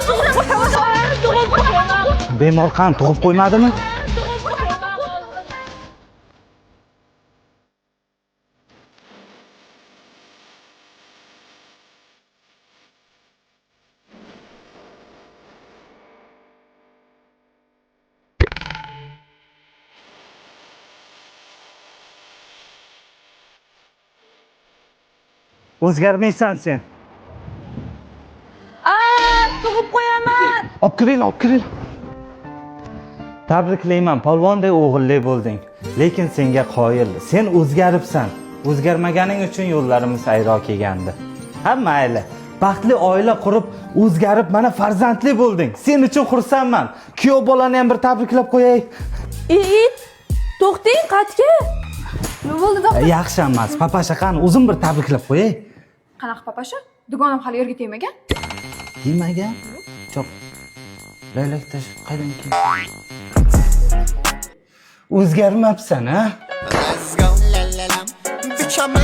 Tug'ib qo'yaman. Tug'ib qo'yaman. Bemor qani, tug'ib qo'ymadimi? O'zgarmaysan sen. Aa, tug'ib qo'yaman. Olib kiringlar, olib kiringlar. Tabriklayman, polvonday o'g'illi bo'lding. Lekin senga qoyil. Sen o'zgaribsan. O'zgarmaganing uchun yo'llarimiz ayro kelgandi. Ha, mayli. Baxtli oila qurib, o'zgarib mana farzandli bo'lding. Sen uchun xursandman. Kuyov bolani ham bir tabriklab qo'yay. It, to'xting, qatga. Nima bo'ldi, doktor? Yaxshi emas. Papasha qani, o'zim bir tabriklab qo'yay. Qanaqa papasha? Dugonam hali yerga tegmagan. Nimaga? Cho'q. Laylak tash qaydan keldi? O'zgarmabsan, a? Let's go. La la la. Bitch, I'm a